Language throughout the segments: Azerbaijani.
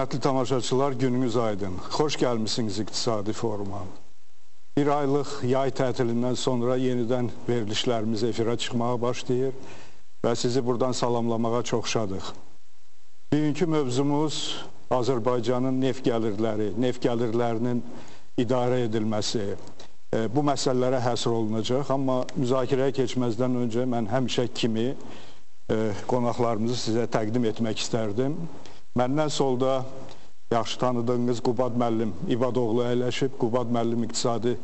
Hörmətli tamaşaçılar, gününüz aydın. Xoş gəlmisiniz İqtisadi Foruma. Bir aylıq yay tətilindən sonra yenidən verilişlərimiz efirə çıxmağa başlayır və sizi buradan salamlamağa çox şadıq. Bugünkü mövzumuz Azərbaycanın neft gəlirləri, neft gəlirlərinin idarə edilməsi. Bu məsələlərə həsr olunacaq, amma müzakirəyə keçməzdən öncə mən həmişə kimi qonaqlarımızı sizə təqdim etmək istərdim. Məndən solda yaxşı tanıdığınız Qubad müəllim İbadoğlu əyləşib. Qubad müəllim İqtisadi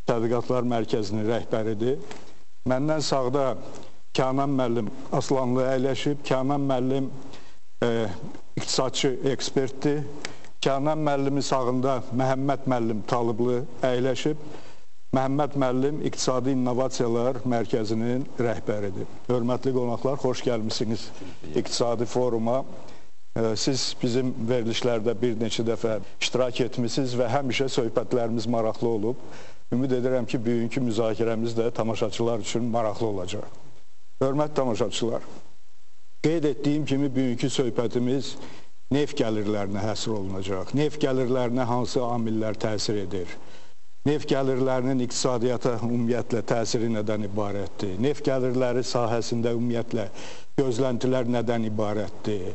Tədqiqatlar Mərkəzinin rəhbəridir. Məndən sağda Kənan müəllim Aslanlı əyləşib. Kənan müəllim iqtisadçı ekspertdir. Kənan müəllimin sağında Məhəmməd müəllim Talıblı əyləşib. Məhəmməd müəllim İqtisadi İnnovasiyalar Mərkəzinin rəhbəridir. Hörmətli qonaqlar, xoş gəlmisiniz İqtisadi Foruma. Siz bizim verilişlərdə bir neçə dəfə iştirak etmişsiniz və həmişə söhbətlərimiz maraqlı olub. Ümid edirəm ki, bugünkü müzakirəmiz də tamaşaçılar üçün maraqlı olacaq. Hörmətli tamaşaçılar, qeyd etdiyim kimi bugünkü söhbətimiz neft gəlirlərinə həsr olunacaq. Neft gəlirlərinə hansı amillər təsir edir? Neft gəlirlərinin iqtisadiyyata ümumiyyətlə təsiri nədən ibarətdir? Neft gəlirləri sahəsində ümumiyyətlə gözləntilər nədən ibarətdir?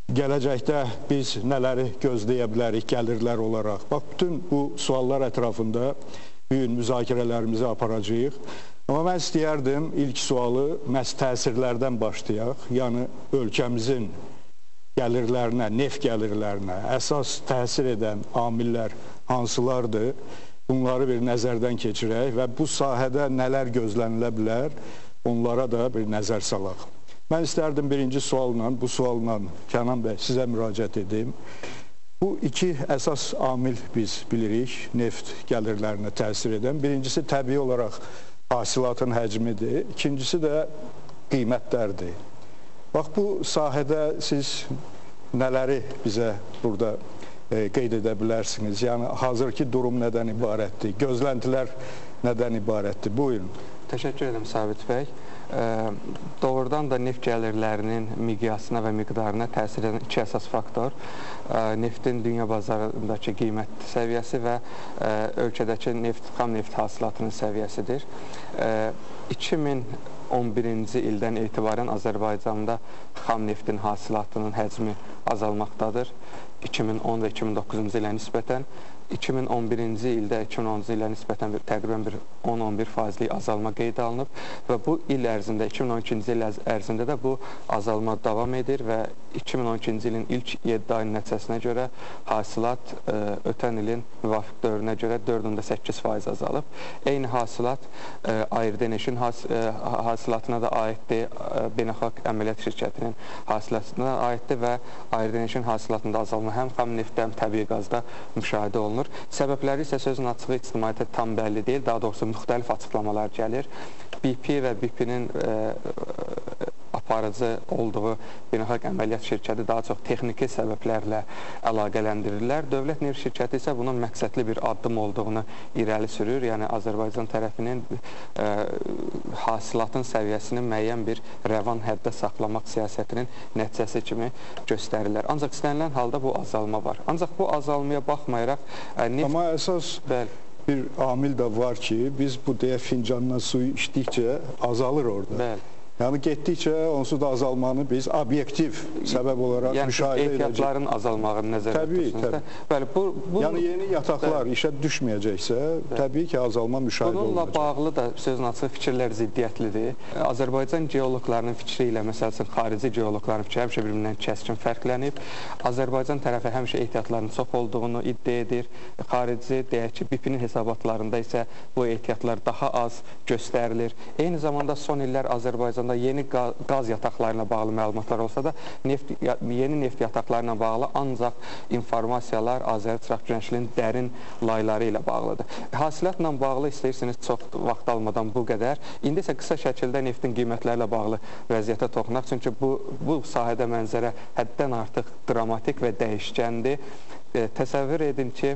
Gələcəkdə biz nələri gözləyə bilərik gəlirlər olaraq? Bax, bütün bu suallar ətrafında bugün müzakirələrimizi aparacağıq. Amma mən istəyərdim ilk sualı məhz təsirlərdən başlayaq. Yəni, ölkəmizin gəlirlərinə, neft gəlirlərinə əsas təsir edən amillər hansılardır? Bunları bir nəzərdən keçirək və bu sahədə nələr gözlənilə bilər, onlara da bir nəzər salaq. Mən istərdim birinci sualla, bu sualla Kənan bəy sizə müraciət edim. Bu iki əsas amil biz bilirik neft gəlirlərinə təsir edən. Birincisi təbii olaraq hasilatın həcmidir, ikincisi də qiymətlərdir. Bax, bu sahədə siz nələri bizə burada qeyd edə bilərsiniz? Yəni, hazırki durum nədən ibarətdir? Gözləntilər nədən ibarətdir? Buyurun. Təşəkkür edirəm Sabit bəy. Doğrudan da neft gəlirlərinin miqyasına və miqdarına təsir edən iki əsas faktor neftin dünya bazarındakı qiymət səviyyəsi və ölkədəki neft, xam neft hasilatının səviyyəsidir. 2011-ci ildən etibarən Azərbaycanda xam neftin hasilatının həcmi azalmaqdadır. 2010 və 2009-cu ilə nisbətən 2011-ci ildə 2010-cu ilə nisbətən təqribən bir 10-11 faizlik azalma qeydə alınıb və bu il ərzində, 2012-ci il ərzində də bu azalma davam edir və 2012-ci ilin ilk 7 ayın nəticəsinə görə hasilat ötən ilin müvafiq dövrünə görə 4,8% azalıb. Eyni hasilat Ayırdenişin hasilatına da aiddir, Beynəlxalq Əməliyyat Şirkətinin hasilatına aiddir və Ayırdenişin hasilatında azalma həm xam neftdə, həm təbii qazda müşahidə olunur. Səbəbləri isə sözün açığı ictimaiyyətə tam bəlli deyil, daha doğrusu müxtəlif açıqlamalar gəlir. BP və BP-nin aparıcı olduğu beynəlxalq əməliyyat şirkəti daha çox texniki səbəblərlə əlaqələndirirlər. Dövlət neft şirkəti isə bunun məqsədli bir addım olduğunu irəli sürür. Yəni, Azərbaycan tərəfinin hasilatın səviyyəsini müəyyən bir rəvan həddə saxlamaq siyasətinin nəticəsi kimi göstərirlər. Ancaq istənilən halda bu azalma var. Ancaq bu azalmaya baxmayaraq neft... Amma əsas bir amil də var ki, biz bu deyə fincandan suyu içdikcə azalır orada. Bəli. Yəni, getdikcə onsuz da azalmanı biz obyektiv səbəb olaraq müşahidə edəcəyik. Ehtiyatların azalmağını nəzərdə tutursunuz. Bəli, yəni, yeni yataqlar işə düşməyəcəksə, təbii ki, azalma müşahidə olunacaq. Bununla bağlı da sözün açığı fikirlər ziddiyyətlidir. Azərbaycan geoloqlarının fikri ilə, məsəl üçün, xarici geoloqların fikri həmişə bir-birindən kəskin fərqlənib. Azərbaycan tərəfi həmişə ehtiyatların çox olduğunu iddia edir. Xarici, deyək ki, BP-nin hesabatlarında isə bu ehtiyatlar daha az göstərilir. Eyni zamanda son illər Azərbaycanda yeni qaz yataqlarına bağlı məlumatlar olsa da, yeni neft yataqlarına bağlı ancaq informasiyalar Azəri-Çıraq-Günəşlinin dərin layları ilə bağlıdır. Hasilatla bağlı istəyirsiniz çox vaxt almadan bu qədər. İndi isə qısa şəkildə neftin qiymətlərlə bağlı vəziyyətə toxunaq. Çünki bu sahədə mənzərə həddən artıq dramatik və dəyişkəndir. Təsəvvür edin ki,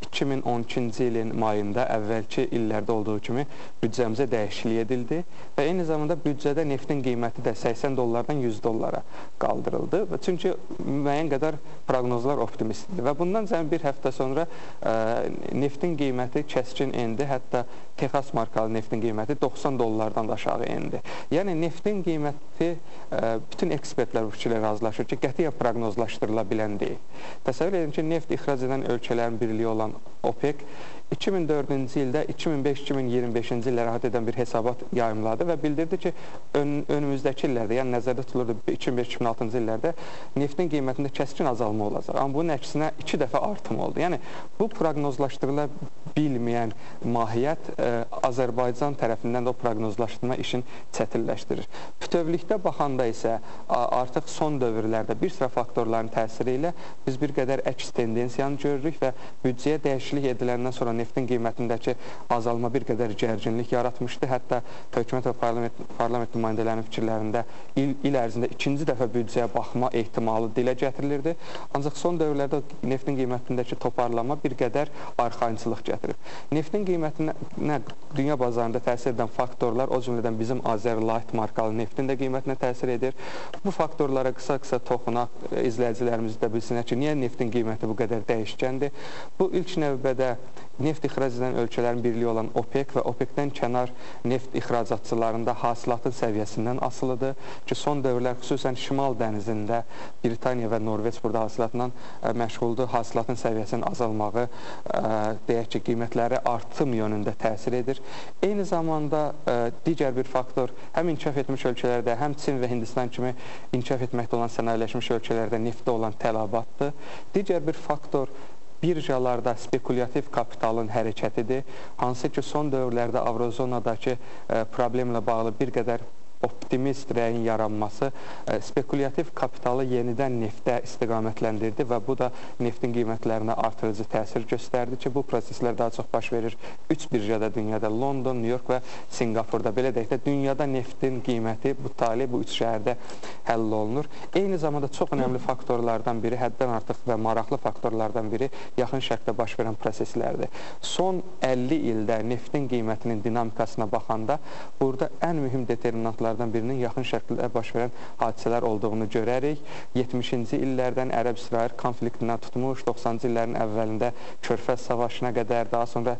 2012-ci ilin mayında əvvəlki illərdə olduğu kimi büdcəmizə dəyişiklik edildi və eyni zamanda büdcədə neftin qiyməti də 80 dollardan 100 dollara qaldırıldı. Çünki müəyyən qədər proqnozlar optimistdir və bundan cəmi bir həftə sonra neftin qiyməti kəskin endi, hətta Texas markalı neftin qiyməti 90 dollardan da aşağı endi. Yəni neftin qiyməti bütün ekspertlər bu fikirlə razılaşır ki, qətiyyən proqnozlaşdırıla bilən deyil. Təsəvvür edin ki, neft ixrac edən ölkələrin birliyi olan OPEC 2004-cü ildə 2005-2025-ci illərə əhatə edən bir hesabat yayımladı və bildirdi ki, önümüzdəki illərdə, yəni nəzərdə tutulurdu 2005-2006-cı illərdə neftin qiymətində kəskin azalma olacaq. Amma bunun əksinə 2 dəfə artım oldu. Yəni bu proqnozlaşdırıla bilməyən mahiyyət Azərbaycan tərəfindən də o proqnozlaşdırma işini çətinləşdirir. Bütövlükdə baxanda isə artıq son dövrlərdə bir sıra faktorların təsiri ilə biz bir qədər əks tendensiyanı görürük və büdcəyə dəyişiklik ediləndən sonra neftin qiymətindəki azalma bir qədər gərginlik yaratmışdı. Hətta hökumət və parlament nümayəndələrinin fikirlərində il ərzində ikinci dəfə büdcəyə baxma ehtimalı dilə gətirilirdi. Ancaq son dövrlərdə neftin qiymətindəki toparlama bir qədər arxayınçılıq gətirib. Neftin qiymətinə dünya bazarında təsir edən faktorlar, o cümlədən bizim Azərlight markalı neftin də qiymətinə təsir edir. Bu faktorlara qısa-qısa toxunaq, izləyicilərimiz də bilsinlər ki, niyə neftin qiyməti bu qədər dəyişkəndir? Bu ilk növbədə neft ixrac edən ölkələrin birliyi olan OPEC və OPEC-dən kənar neft ixracatçılarında hasilatın səviyyəsindən asılıdır ki, son dövrlər xüsusən Şimal dənizində Britaniya və Norveç burada hasilatla məşğuldur. Hasilatın səviyyəsinin azalmağı, deyək ki, qiymətləri artım yönündə təsir edir. Eyni zamanda digər bir faktor, həm inkişaf etmiş ölkələrdə, həm Çin və Hindistan kimi inkişaf etməkdə olan sənayeləşmiş ölkələrdə neftdə olan tələbatdır. Digər bir faktor birjalarda spekulyativ kapitalın hərəkətidir, hansı ki, son dövrlərdə Avrozonadakı problemlə bağlı bir qədər optimist rəyin yaranması spekulyativ kapitalı yenidən neftə istiqamətləndirdi və bu da neftin qiymətlərinə artırıcı təsir göstərdi ki, bu proseslər daha çox baş verir 3 birjada dünyada, London, New York və Singapurda. Belə deyək də, dünyada neftin qiyməti bu tali, bu üç şəhərdə həll olunur. Eyni zamanda çox önəmli faktorlardan biri, həddən artıq və maraqlı faktorlardan biri Yaxın Şərqdə baş verən proseslərdir. Son 50 ildə neftin qiymətinin dinamikasına baxanda burada ən mühüm determinantlar birinin Yaxın Şərqdə baş verən hadisələr olduğunu görərik. 70-ci illərdən Ərəb-İsrail konfliktindən tutmuş, 90-cı illərin əvvəlində Körfəz Savaşına qədər, daha sonra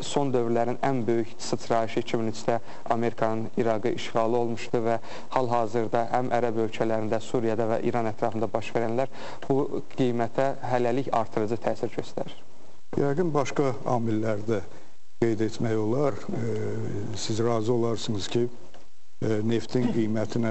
son dövrlərin ən böyük sıçrayışı 2003-də Amerikanın İraqı işğalı olmuşdu və hal-hazırda həm Ərəb ölkələrində, Suriyada və İran ətrafında baş verənlər bu qiymətə hələlik artırıcı təsir göstərir. Yəqin başqa amillər də qeyd etmək olar. Siz razı olarsınız ki, neftin qiymətinə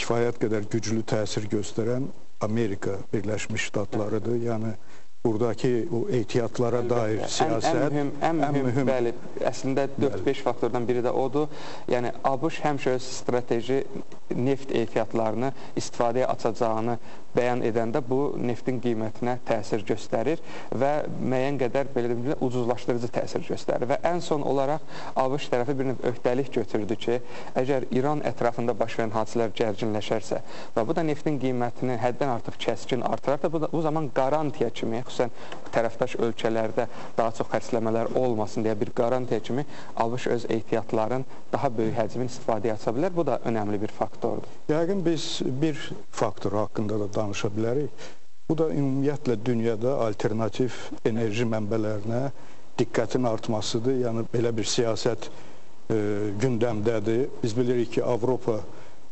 kifayət qədər güclü təsir göstərən Amerika Birləşmiş Ştatlarıdır. Yəni, buradakı o ehtiyatlara dair siyasət ən mühüm, bəli, əslində 4-5 faktordan biri də odur. Yəni, ABŞ həmişə öz strateji neft ehtiyatlarını istifadəyə açacağını bəyan edəndə bu neftin qiymətinə təsir göstərir və müəyyən qədər belə deyim, ucuzlaşdırıcı təsir göstərir. Və ən son olaraq ABŞ tərəfi bir növ öhdəlik götürdü ki, əgər İran ətrafında baş verən hadisələr gərginləşərsə və bu da neftin qiymətini həddən artıq kəskin artırarsa, bu zaman qarantiya kimi, xüsusən tərəfdaş ölkələrdə daha çox xərcləmələr olmasın deyə bir qarantiya kimi ABŞ öz ehtiyatların daha böyük həcmini istifadəyə aça bilər. Bu da önəmli bir faktordur. Yəqin biz bir faktor haqqında da danışa bilərik. Bu da ümumiyyətlə dünyada alternativ enerji mənbələrinə diqqətin artmasıdır. Yəni belə bir siyasət gündəmdədir. Biz bilirik ki, Avropa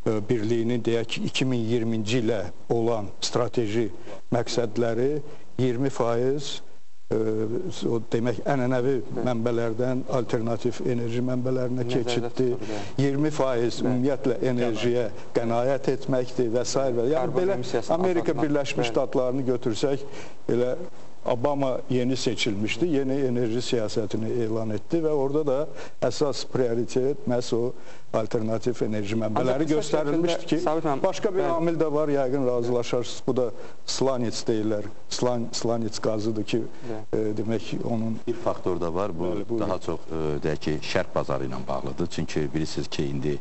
Birliyinin deyək ki, 2020-ci ilə olan strateji məqsədləri 20% o demək ənənəvi mənbələrdən alternativ enerji mənbələrinə keçiddir. 20% ümumiyyətlə enerjiyə qənaət etməkdir və s. Yəni belə Amerika Birləşmiş Ştatlarını götürsək, elə Obama yeni seçilmişdi, yeni enerji siyasətini elan etdi və orada da əsas prioritet məhz o alternativ enerji mənbələri göstərilmişdi ki, başqa bir amil də var, yəqin razılaşarsınız. Bu da slanets deyirlər, slanets qazıdır ki, demək onun... Bir faktor da var, bu daha çox deyək ki, şərq bazarı ilə bağlıdır. Çünki bilirsiniz ki, indi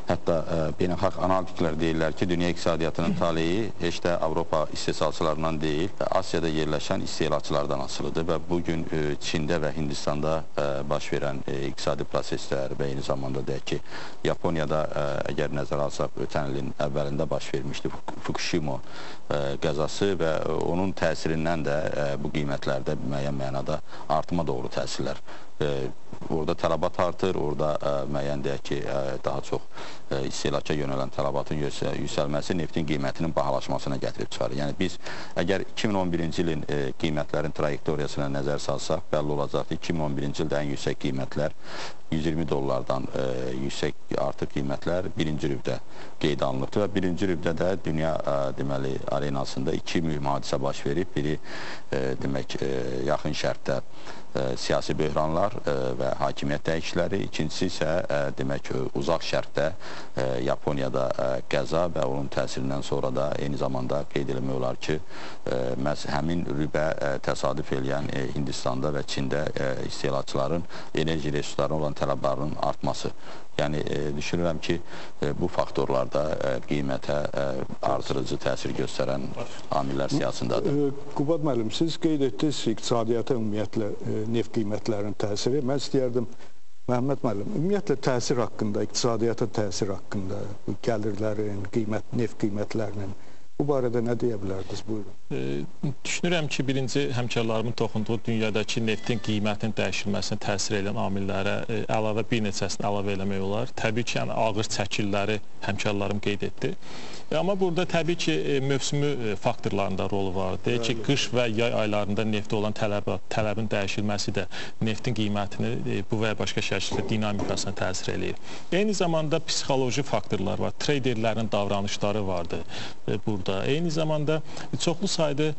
hətta beynəlxalq analitiklər deyirlər ki, dünya iqtisadiyyatının taleyi heç də Avropa istehsalçılarından deyil, Asiyada yerləşən istehlakçılardan asılıdır və bugün Çində və Hindistanda baş verən iqtisadi proseslər və eyni zamanda deyək ki, Yaponiyada əgər nəzərə alsaq, ötən ilin əvvəlində baş vermişdi Fukushima qəzası və onun təsirindən də bu qiymətlərdə müəyyən mənada artıma doğru təsirlər. Orada tələbat artır, orada müəyyən deyək ki, daha çox istehlaka yönələn tələbatın yüksəlməsi neftin qiymətinin bahalaşmasına gətirib çıxarır. Yəni biz əgər 2011-ci ilin qiymətlərin trayektoriyasına nəzər salsaq, bəlli olacaqdır 2011-ci ildə ən yüksək qiymətlər 120 dollardan yüksək artıq qiymətlər birinci rübdə qeydə alınıbdır və birinci rübdə də dünya deməli arenasında iki mühüm hadisə baş verib. Biri demək yaxın şərqdə siyasi böhranlar və hakimiyyət dəyişiklikləri, ikincisi isə demək uzaq şərqdə Yaponiyada qəza və onun təsirindən sonra da eyni zamanda qeyd eləmək olar ki, məhz həmin rübə təsadüf eləyən Hindistanda və Çində istehlakçıların enerji resurslarına olan tələblərinin artması. Yəni düşünürəm ki, bu faktorlarda qiymətə artırıcı təsir göstərən amillər siyasındadır. Qubad müəllim, siz qeyd etdiniz iqtisadiyyata ümumiyyətlə neft qiymətlərinin təsiri. Mən istəyərdim, Məhəmməd müəllim, ümumiyyətlə təsir haqqında, iqtisadiyyata təsir haqqında, bu gəlirlərin, neft qiymətlərinin bu barədə nə deyə bilərdiniz? Buyurun. Düşünürəm ki, birinci həmkarlarımın toxunduğu dünyadakı neftin qiymətinin dəyişilməsinə təsir edən amillərə əlavə bir neçəsini əlavə eləmək olar. Təbii ki, yəni ağır çəkililəri həmkarlarım qeyd etdi. Amma burada təbii ki, mövsümü faktorlarında rolu var. Deyək ki, qış və yay aylarında neftə olan tələbin dəyişilməsi də neftin qiymətini bu və ya başqa şəkildə dinamikasına təsir eləyir. Eyni zamanda psixoloji faktorlar var. Treyderlərin davranışları vardı burada. Eyni zamanda çoxlu sayda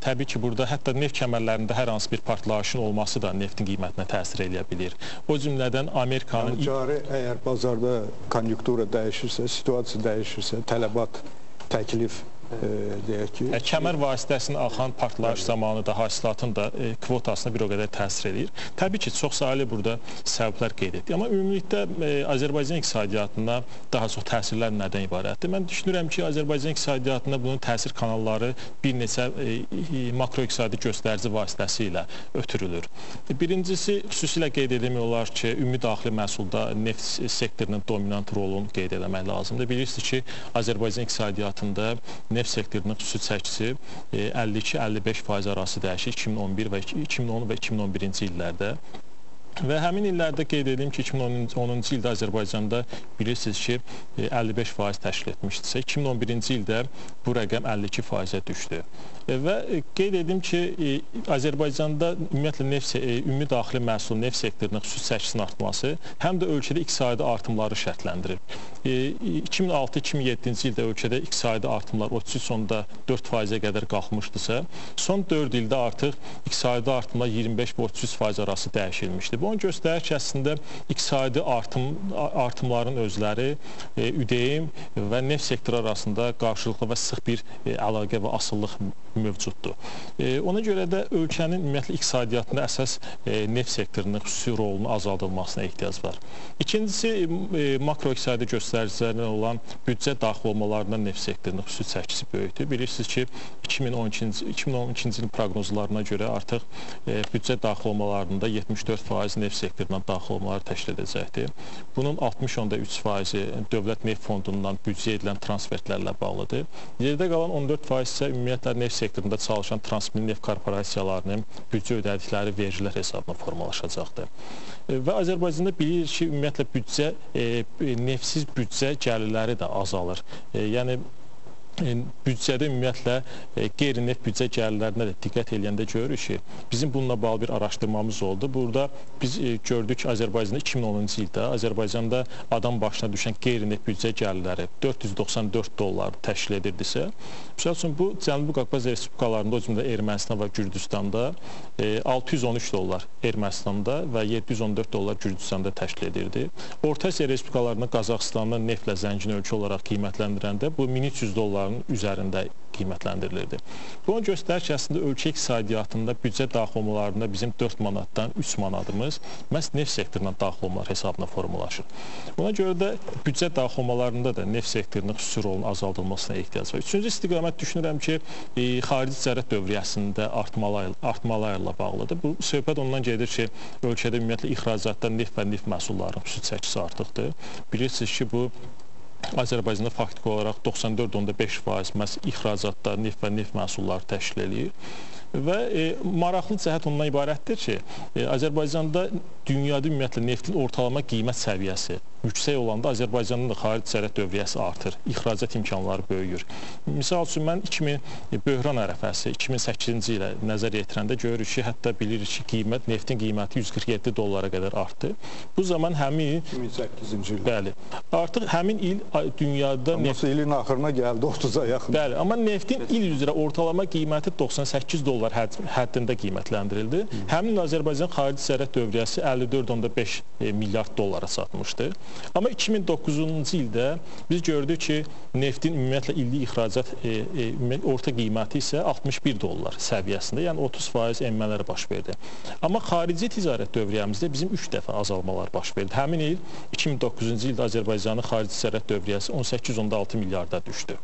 təbii ki, burada hətta neft kəmərlərində hər hansı bir partlayışın olması da neftin qiymətinə təsir eləyə bilir. O cümlədən Amerikanın... Yəni, cari əgər bazarda konjunktura dəyişirsə, situasiya dəyişirsə, tələbat, təklif deyək ki... Kəmər vasitəsinin axan partlayış zamanı da hasilatın da kvotasına bir o qədər təsir edir. Təbii ki, çox saylı burada səbəblər qeyd etdik. Amma ümumilikdə Azərbaycan iqtisadiyyatına daha çox təsirlər nədən ibarətdir? Mən düşünürəm ki, Azərbaycan iqtisadiyyatına bunun təsir kanalları bir neçə makroiqtisadi göstərici vasitəsilə ötürülür. Birincisi, xüsusilə qeyd etmək olar ki, ümumi daxili məhsulda neft sektorunun dominant rolunu qeyd eləmək lazımdır. Bilirsiniz ki, Azərbaycan iqtisadiyyatında neft sektorunun xüsusi çəkisi 52-55% arası dəyişir 2011 və 2010 və 2011-ci illərdə. Və həmin illərdə qeyd edim ki, 2010-cu ildə Azərbaycanda bilirsiniz ki, 55% təşkil etmişdisə, 2011-ci ildə bu rəqəm 52%-ə düşdü. Və qeyd edim ki, Azərbaycanda ümumiyyətlə ümumi daxili məhsul neft sektorunun xüsusi çəkisinin artması həm də ölkədə iqtisadi artımları şərtləndirir. 2006-2007-ci ildə ölkədə iqtisadi artımlar 33,4%-ə qədər qalxmışdısa, son 4 ildə artıq iqtisadi artımlar 25 və 33% arası dəyişilmişdi. Bu onu göstərir ki, əslində iqtisadi artımların özləri ÜDM və neft sektoru arasında qarşılıqlı və sıx bir əlaqə və asıllıq mövcuddur. Ona görə də ölkənin ümumiyyətlə iqtisadiyyatında əsas neft sektorunun xüsusi rolunun azaldılmasına ehtiyac var. İkincisi, makroiqtisadi göstəricilərdən olan büdcə daxil olmalarından neft sektorunun xüsusi çəkisi böyükdür. Bilirsiniz ki, 2012-ci ilin proqnozlarına görə artıq büdcə daxil olmalarında 74% neft sektorundan daxil olmaları təşkil edəcəkdir. Bunun 60,3%-i dövlət neft fondundan büdcə edilən transferlərlə bağlıdır. Yerdə qalan 14% isə ümumiyyətlə neft sektorunda çalışan transmilli neft korporasiyalarının büdcə ödədikləri vergilər hesabına formalaşacaqdır. Və Azərbaycanda bilirik ki, ümumiyyətlə büdcə, neftsiz büdcə gəlirləri də azalır. Yəni büdcədə ümumiyyətlə qeyri-neft büdcə gəlirlərinə də diqqət eləyəndə görürük ki, bizim bununla bağlı bir araşdırmamız oldu. Burada biz gördük ki, Azərbaycanda 2010-cu ildə Azərbaycanda adam başına düşən qeyri-neft büdcə gəlirləri 494 dollar təşkil edirdisə, misal üçün bu Cənubi Qafqaz Respublikalarında, o cümlədən Ermənistan və Gürcüstanda 613 dollar Ermənistanda və 714 dollar Gürcüstanda təşkil edirdi. Orta Asiya Respublikalarında Qazaxıstanda neftlə zəngin ölkə olaraq qiymətləndirəndə bu 1300 dollar üzərində qiymətləndirilirdi. Bu onu göstərir ki, əslində ölkə iqtisadiyyatında büdcə daxil olmalarında bizim 4 manatdan 3 manatımız məhz neft sektorundan daxil olmalar hesabına formalaşır. Buna görə də büdcə daxil olmalarında da neft sektorunun xüsusi rolunun azaldılmasına ehtiyac var. Üçüncü istiqamət düşünürəm ki, xarici ticarət dövriyyəsində artmalarla bağlıdır. Bu söhbət ondan gedir ki, ölkədə ümumiyyətlə ixracatda neft və neft məhsullarının xüsusi çəkisi artıqdır. Bilirsiniz ki, bu Azərbaycanda faktiki olaraq 94,5% məhz ixracatda neft və neft məhsulları təşkil eləyir. Və maraqlı cəhət ondan ibarətdir ki, Azərbaycanda dünyada ümumiyyətlə neftin ortalama qiymət səviyyəsi yüksək olanda Azərbaycanda da xarici ticarət dövriyyəsi artır, ixracat imkanları böyüyür. Misal üçün, mən 2000 böhran ərəfəsi 2008-ci ilə nəzər yetirəndə görürük ki, hətta bilirik ki, qiymət, neftin qiyməti 147 dollara qədər artdı. Bu zaman həmin 2008-ci il. Bəli. Artıq həmin il dünyada neft ilin axırına gəldi 30-a yaxın. Bəli, amma neftin il üzrə ortalama qiyməti 98 dollar həddində qiymətləndirildi. Həmin Azərbaycan xarici ticarət dövriyyəsi 54,5 milyard dollara çatmışdı. Amma 2009-cu ildə biz gördük ki, neftin ümumiyyətlə illik ixracat orta qiyməti isə 61 dollar səviyyəsində, yəni 30% enmələr baş verdi. Amma xarici ticarət dövriyyəmizdə bizim 3 dəfə azalmalar baş verdi. Həmin il 2009-cu ildə Azərbaycanın xarici ticarət dövriyyəsi 18,6 milyarda düşdü.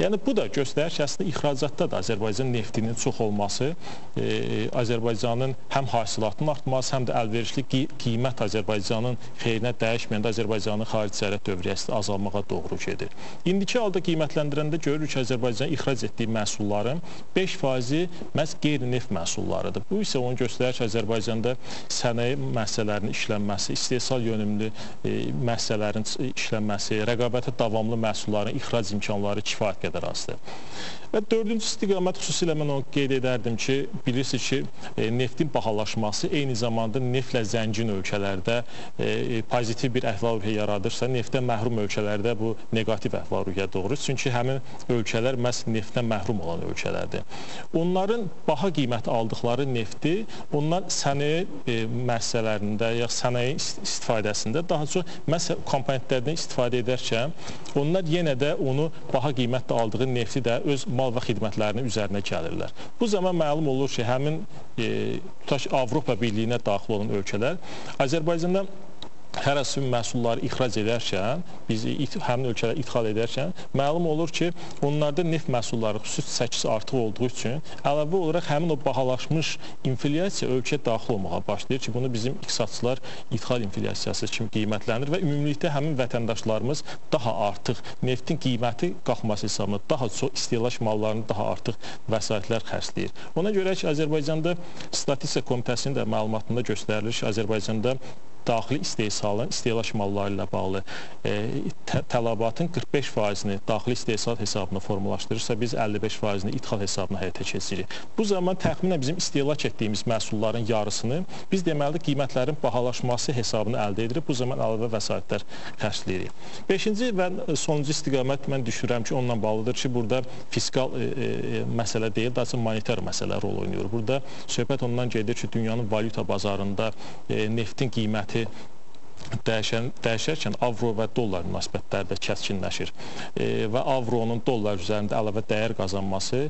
Yəni bu da göstərir ki, əslində ixracatda da Azərbaycan neftinin çox olması, Azərbaycanın həm hasilatının artması, həm də əlverişli qiymət Azərbaycanın xeyrinə dəyişməyəndə Azərbaycanın xarici ticarət dövriyyəsi azalmağa doğru gedir. İndiki halda qiymətləndirəndə görürük ki, Azərbaycan ixrac etdiyi məhsulların 5%-i məhz qeyri-neft məhsullarıdır. Bu isə onu göstərir ki, Azərbaycanda sənaye müəssisələrinin işlənməsi, istehsal yönümlü müəssisələrin işlənməsi, rəqabətə davamlı məhsulların ixrac imkanları kifayət qədər azdır. Və dördüncü istiqamət xüsusilə mən onu qeyd edərdim ki, bilirsiniz ki, neftin bahalaşması eyni zamanda neftlə zəngin ölkələrdə pozitiv bir əhval-ruhiyyə yaradırsa, neftdən məhrum ölkələrdə bu neqativ əhval-ruhiyyə doğurur. Çünki həmin ölkələr məhz neftdən məhrum olan ölkələrdir. Onların baha qiymət aldıqları nefti, onlar sənaye müəssisələrində ya sənaye istifadəsində daha çox məhz komponentlərdən istifadə edərkən, onlar yenə də onu baha qiymətlə aldığı nefti də öz mal və xidmətlərinin üzərinə gəlirlər. Bu zaman məlum olur ki, həmin tutaq ki, Avropa Birliyinə daxil olan ölkələr Azərbaycanda hər hansı məhsulları ixrac edərkən, biz həmin ölkələr idxal edərkən, məlum olur ki, onlarda neft məhsulları xüsusi çəkisi artıq olduğu üçün əlavə olaraq həmin o bahalaşmış inflyasiya ölkəyə daxil olmağa başlayır ki, bunu bizim iqtisadçılar idxal inflyasiyası kimi qiymətləndirir və ümumilikdə həmin vətəndaşlarımız daha artıq neftin qiyməti qalxması hesabına daha çox istehlak mallarını daha artıq vəsaitlər xərcləyir. Ona görə ki, Azərbaycanda Statistika Komitəsinin də məlumatında göstərilir ki, Azərbaycanda daxili istehsalın, istehlak malları ilə bağlı tələbatın 45%-ni daxili istehsal hesabına formalaşdırırsa, biz 55%-ni idxal hesabına həyata keçiririk. Bu zaman təxminən bizim istehlak etdiyimiz məhsulların yarısını biz deməli qiymətlərin bahalaşması hesabını əldə edirik. Bu zaman əlavə vəsaitlər xərcləyirik. Beşinci və sonuncu istiqamət mən düşünürəm ki, onunla bağlıdır ki, burada fiskal məsələ deyil, daha çox monetar məsələ rol oynayır. Burada söhbət ondan gedir ki, dünyanın valyuta bazarında neftin qiyməti dəyişərkən avro və dollar münasibətləri də kəskinləşir və avronun dollar üzərində əlavə dəyər qazanması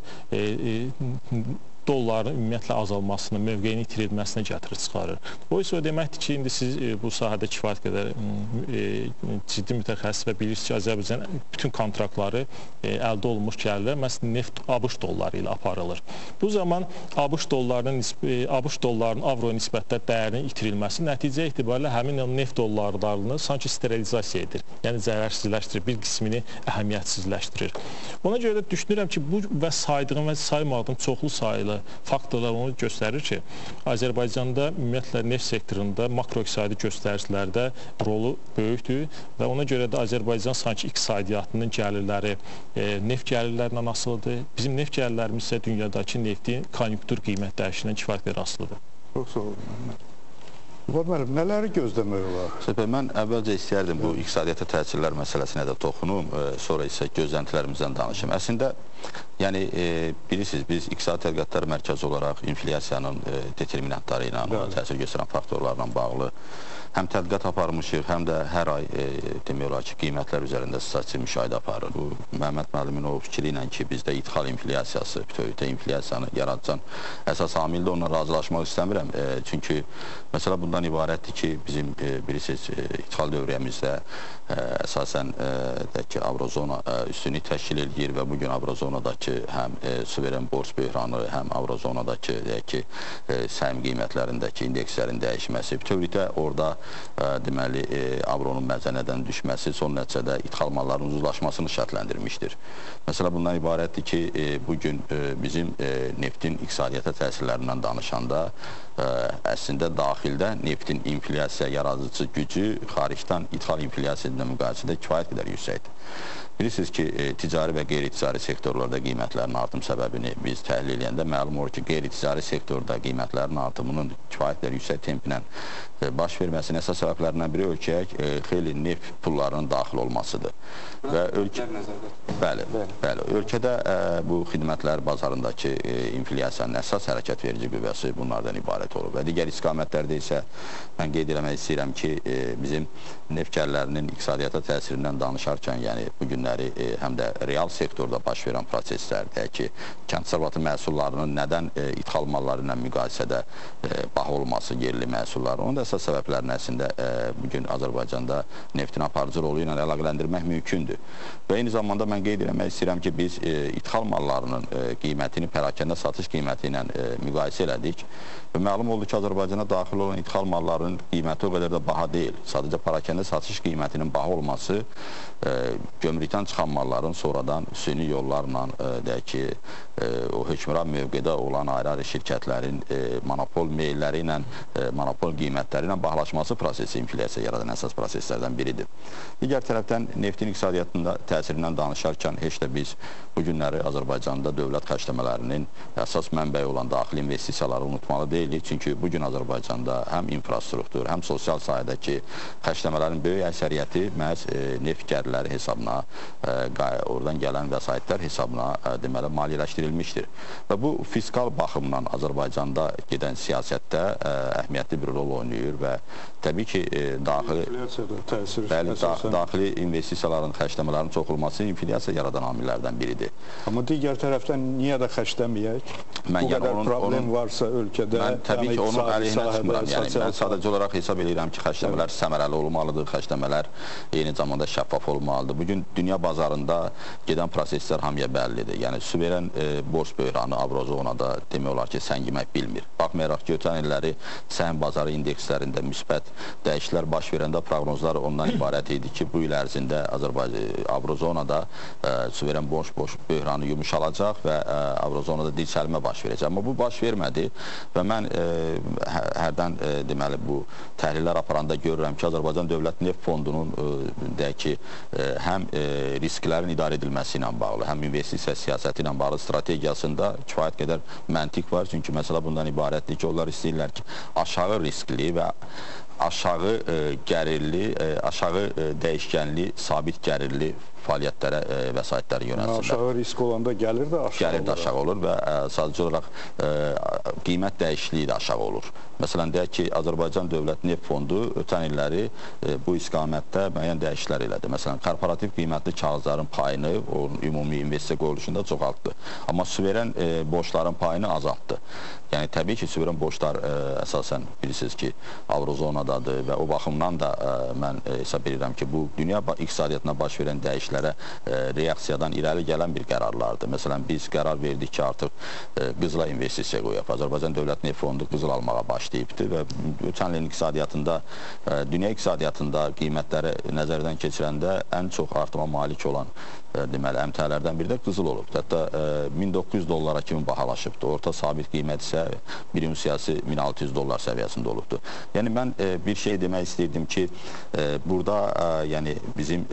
dolların ümumiyyətlə azalmasını, mövqeyinin itirilməsinə gətirir, çıxarır. O isə o deməkdir ki, indi siz bu sahədə kifayət qədər ciddi mütəxəssis və bilirsiniz ki, Azərbaycan bütün kontraktları əldə olunmuş gəlirlər, məhz neft ABŞ dolları ilə aparılır. Bu zaman ABŞ dollarının avro nisbətdə dəyərinin itirilməsi nəticə etibarilə həmin o neft dollarlarını sanki sterilizasiya edir, yəni zərərsizləşdirir, bir qismini əhəmiyyətsizləşdirir. Ona görə də düşünürəm ki, bu və saydığım və saymadığım çoxlu sayılı Ümumiyyətlə, faktorlar onu göstərir ki, Azərbaycanda ümumiyyətlə neft sektorunda makroiqtisadi göstəricilərdə rolu böyükdür və ona görə də Azərbaycan sanki iqtisadiyyatının gəlirləri neft gəlirlərindən asılıdır. Bizim neft gəlirlərimiz isə dünyadakı neftin konjunktur qiymət dəyişindən kifayət qədər asılıdır. Çox sağ olun, Məhəmməd. Qubad müəllim, nələri gözləmək olar? Səfər, mən əvvəlcə istəyərdim bu iqtisadiyyata təsirlər məsələsinə də toxunum, sonra isə gözləntilərimizdən danışım. Əslində, yəni bilirsiniz, biz İqtisadi Tədqiqatlar Mərkəzi olaraq inflyasiyanın determinantları ilə, ona təsir göstərən faktorlarla bağlı həm tədqiqat aparmışıq, həm də hər ay demək olar ki, qiymətlər üzərində statistik müşahidə aparır. Bu, Məhəmməd müəllimin o fikri ilə ki, bizdə idxal inflyasiyası, bütövlükdə inflyasiyanı yaradan əsas amildir, onunla razılaşmaq istəmirəm. Çünki məsələ bundan ibarətdir ki, bizim bilirsiniz, idxal dövriyyəmizdə əsasən deyək ki, Avrozona üstünlük təşkil eləyir və bugün Avrozonadakı həm suveren borc böhranı, həm Avrozonadakı deyək ki, səhim qiymətlərindəki indekslərin dəyişməsi, bütövlükdə orada deməli, avronun məzənədən düşməsi son nəticədə idxal mallarının ucuzlaşmasını şərtləndirmişdir. Məsələ bundan ibarətdir ki, bugün bizim neftin iqtisadiyyata təsirlərindən danışanda əslində daxildə neftin inflyasiya yaradıcı gücü xaricdən idxal inflyasiya ilə müqayisədə kifayət qədər yüksəkdir. Bilirsiniz ki, ticari və qeyri-ticari sektorlarda qiymətlərin artım səbəbini biz təhlil edəndə məlum olur ki, qeyri-ticari sektorda qiymətlərin artımının kifayət qədər yüksək templə baş verməsinin əsas səbəblərindən biri ölkəyə xeyli neft pullarının daxil olmasıdır. Və ölkə, bəli, bəli, ölkədə bu xidmətlər bazarındakı inflyasiyanın əsas hərəkət verici qüvvəsi bunlardan ibarət olub. Və digər istiqamətlərdə isə mən qeyd eləmək istəyirəm ki, bizim neft gəlirlərinin iqtisadiyyata təsirindən danışarkən, yəni bu günləri həm də real sektorda baş verən proseslər, deyək ki, kənd təsərrüfatı məhsullarının nədən idxal malları ilə müqayisədə baha olması yerli məhsulların, onun da əsas səbəblərini əslində bugün Azərbaycanda neftin aparıcı rolu ilə əlaqələndirmək mümkündür. Və eyni zamanda mən qeyd eləmək istəyirəm ki, biz idxal mallarının qiymətini pərakəndə satış qiyməti ilə müqayisə elədik və məlum oldu ki, Azərbaycana daxil olan idxal mallarının qiyməti o qədər də baha deyil. Sadəcə pərakəndə satış qiymətinin baha olması gömrükdən çıxan malların sonradan süni yollarla deyək ki, o hökmran mövqedə olan ayrı-ayrı şirkətlərin monopol meyilləri ilə, monopol qiymətləri ilə bahalaşması prosesi inflyasiya yaradan əsas proseslərdən biridir. Digər tərəfdən neftin iqtisadiyyatında təsirindən danışarkən heç də biz bu günləri Azərbaycanda dövlət xərcləmələrinin əsas mənbəyi olan daxili investisiyaları unutmalı deyilik. Çünki bugün Azərbaycanda həm infrastruktur, həm sosial sahədəki xərcləmələrin böyük əksəriyyəti məhz neft gəlirləri hesabına, oradan gələn vəsaitlər hesabına deməli, maliyyələşdirilmişdir. Və bu fiskal baxımdan Azərbaycanda gedən siyasətdə əhəmiyyətli bir rol oynayır və təbii ki, daxili investisiyaların, xərcləmələrin çoxulması inflyasiya yaradan amillərdən biridir. Amma digər tərəfdən niyə də xərcləməyək? Bu qədər problem varsa ölkədə, mən təbii ki, onun əleyhinə çıxmıram. Yəni, mən sadəcə olaraq hesab edirəm ki, xərcləmələr səmərəli olmalıdır, xərcləmələr eyni zamanda şəffaf olmalıdır. Bugün dünya bazarında gedən proseslər hamıya bəllidir. Yəni, suveren borc böhranı Avrozonada demək olar ki, səngimək bilmir. Baxmayaraq ki, ötən illəri səhim bazarı indekslərində müsbət dəyişikliklər baş verəndə proqnozlar ondan ibarət idi ki, bu il ərzində Azərbaycan Avrozonada suveren borc böhranı yumuşalacaq və Avrozonada dirçəlmə baş verəcək. Amma bu baş vermədi və mən hərdən deməli bu təhlillər aparanda görürəm ki, Azərbaycan Dövlət Neft Fondunun deyək ki, həm risklərin idarə edilməsi ilə bağlı, həm investisiya siyasəti ilə bağlı strategiyasında kifayət qədər məntiq var. Çünki məsələ bundan ibarətdir ki, onlar istəyirlər ki, aşağı riskli və aşağı gərirli, aşağı dəyişkənli, sabit gərirli fəaliyyətlərə, vəsaitləri yönəlsinlər. Aşağı risk olanda gəlir də aşağı olur. Gəlir də aşağı olur və sadəcə olaraq qiymət dəyişikliyi də aşağı olur. Məsələn, deyək ki, Azərbaycan Dövlət Neft Fondu ötən illəri bu istiqamətdə müəyyən dəyişikliklər elədi. Məsələn, korporativ qiymətli kağızların payını o ümumi investisiya qoyuluşunda çoxaltdı. Amma suveren borcların payını azaltdı. Yəni, təbii ki, suveren borclar əsasən bilirsiniz ki, Avrozonadadır və o baxımdan da mən hesab edirəm ki, bu dünya iqtisadiyyatına baş verən dəyişikliklərə reaksiyadan irəli gələn bir qərarlardır. Məsələn, biz qərar verdik ki, artıq qızıla investisiya qoyaq. Azərbaycan Dövlət Neft Fondu qızıl almağa başlayıbdır və ötən ilin iqtisadiyyatında, dünya iqtisadiyyatında qiymətləri nəzərdən keçirəndə ən çox artıma malik olan deməli, əmtələrdən biri də qızıl olub. Hətta 1900 dollara kimi bahalaşıbdır. Orta sabit qiymət isə bir unsiyası 1600 dollar səviyyəsində olubdur. Yəni, mən bir şey demək istəyirdim ki, burada yəni, bizim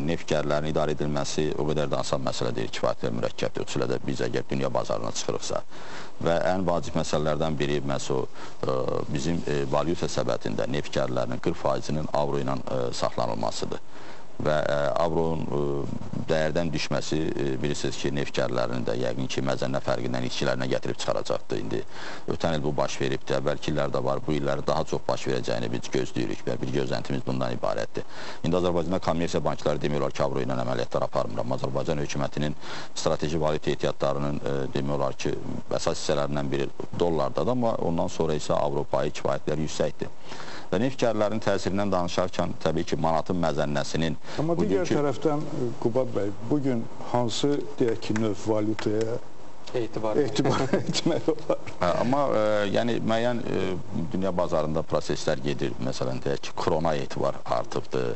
neft gəlirlərinin idarə edilməsi o qədər də asan məsələ deyil, kifayət mürəkkəbdir. Xüsusilə də biz əgər dünya bazarına çıxırıqsa. Və ən vacib məsələlərdən biri məhz o bizim valyuta səbətində neft gəlirlərinin 40%-inin avro ilə saxlanılmasıdır. Və avronun dəyərdən düşməsi bilirsiniz ki, neft gəlirlərinin də yəqin ki, məzənnə fərqindən itkilərinə gətirib çıxaracaqdır. İndi ötən il bu baş veribdir, əvvəlki illər də var, bu illəri daha çox baş verəcəyini biz gözləyirik və bir gözləntimiz bundan ibarətdir. İndi Azərbaycanda kommersiya bankları demək olar ki, avro ilə əməliyyatlar aparmır, amma Azərbaycan hökumətinin strateji valyuta ehtiyatlarının demək olar ki, əsas hissələrindən biri dollardadır, amma ondan sonra isə avro payı kifayətləri yüksəkdir. Və neft gəlirlərinin təsirindən danışarkən təbii ki, manatın məzənnəsinin... Amma digər tərəfdən, Qubad bəy, bugün hansı, deyək ki, növ valyutaya etibar etmək olar? Amma yəni, müəyyən dünya bazarında proseslər gedir. Məsələn, deyək ki, krona etibar artıbdır.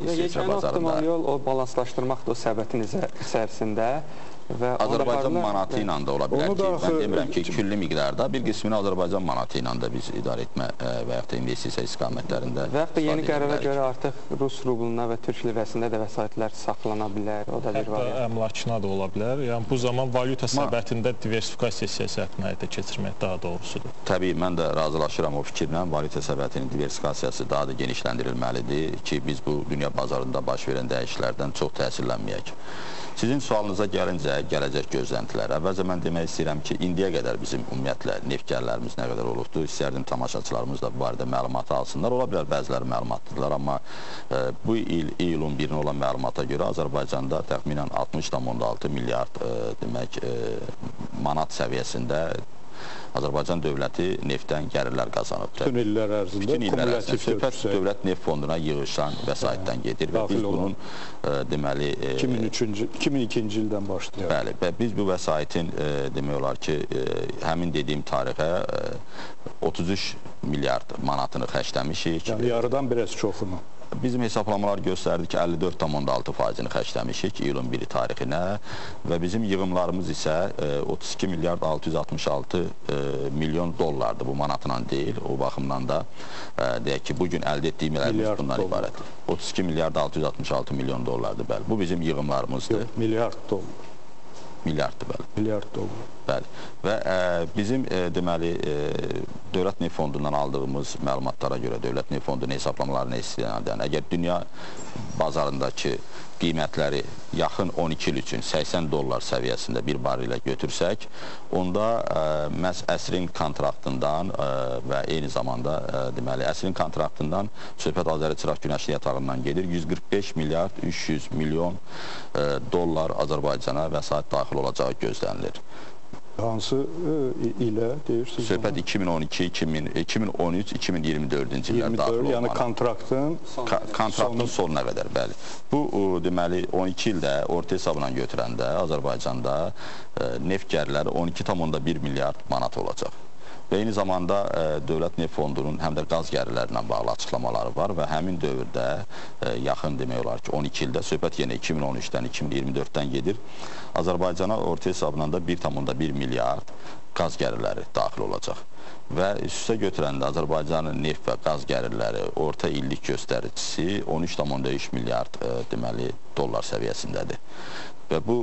Yeganə optimal yol o balanslaşdırmaqdır o səbətin içərisində. Azərbaycan manatı ilə də ola bilər ki, mən demirəm ki, külli miqdarda, bir qismini Azərbaycan manatı ilə də biz idarə etmə və yaxud da investisiya istiqamətlərində. Və yaxud da yeni qərara görə artıq Rus rubluna və Türk lirəsində də vəsaitlər saxlana bilər, o da bir variant. Hətta əmlakına da ola bilər. Yəni, bu zaman valyuta səbətində diversifikasiya siyasətini həyata keçirmək daha doğrusudur. Təbii, mən də razılaşıram o fikirlə, valyuta səbətinin diversifikasiyası daha da genişləndirilməlidir ki, biz bu dünya bazarında baş verən dəyişikliklərdən çox təsirlənməyək. Sizin sualınıza gəlincə, gələcək gözləntilər. Əvvəlcə mən demək istəyirəm ki, indiyə qədər bizim ümumiyyətlə neft gəlirlərimiz nə qədər olubdur. İstərdim tamaşaçılarımız da bu barədə məlumatı alsınlar. Ola bilər bəziləri məlumatlıdırlar, amma bu il iyulun 1-nə olan məlumata görə Azərbaycanda təxminən 60,6 milyard demək, manat səviyyəsində Azərbaycan dövləti neftdən gəlirlər qazanıbdır. Bütün illər ərzində, kumulativ söhbət Dövlət Neft Fonduna yığışan vəsaitdən gedir və biz bunun deməli 2002-ci ildən başlayır. Bəli, və biz bu vəsaitin demək olar ki, həmin dediyim tarixə 33 milyard manatını xərcləmişik. Yəni yarıdan biraz çoxunu. Bizim hesablamalar göstərdi ki, 54,6%-ni xərcləmişik iyulun 1-i tarixinə və bizim yığımlarımız isə 32 milyard 666 milyon dollardır. Bu manatla deyil, o baxımdan da deyək ki, bugün əldə etdiyimiz bundan ibarətdir. 32 milyard 666 milyon dollardır, bəli. Bu bizim yığımlarımızdır. Yox, milyard dollar. Milyarddır, bəli. Milyard dollar. Bəli. Və bizim deməli Dövlət Neft Fondundan aldığımız məlumatlara görə, Dövlət Neft Fondunun hesablamalarına istinadən, əgər dünya bazarındakı qiymətləri yaxın 12 il üçün 80 dollar səviyyəsində bir barrel ilə götürsək, onda məhz əsrin kontraktından və eyni zamanda deməli əsrin kontraktından söhbət Azəri-Çıraq Günəşli yatağından gedir. 145 milyard 300 milyon dollar Azərbaycana vəsait daxil olacağı gözlənilir. Hansı ilə deyirsiniz? Söhbət 2012, 2013, 2024-cü illər daxil olmalı. Yəni kontraktın kontraktın sonuna qədər, bəli. Bu, deməli, 12 ildə orta hesabla götürəndə Azərbaycanda neft gəlirləri 12,1 milyard manat olacaq. Və eyni zamanda Dövlət Neft Fondunun həm də qaz gəlirlərlə bağlı açıqlamaları var və həmin dövrdə yaxın demək olar ki, 12 ildə, söhbət yenə 2013-dən, 2024-dən gedir. Azərbaycana orta hesabla da 1,1 milyard qaz gəlirləri daxil olacaq. Və üst-üstə götürəndə Azərbaycanın neft və qaz gəlirləri orta illik göstəricisi 13,3 milyard deməli dollar səviyyəsindədir. Və bu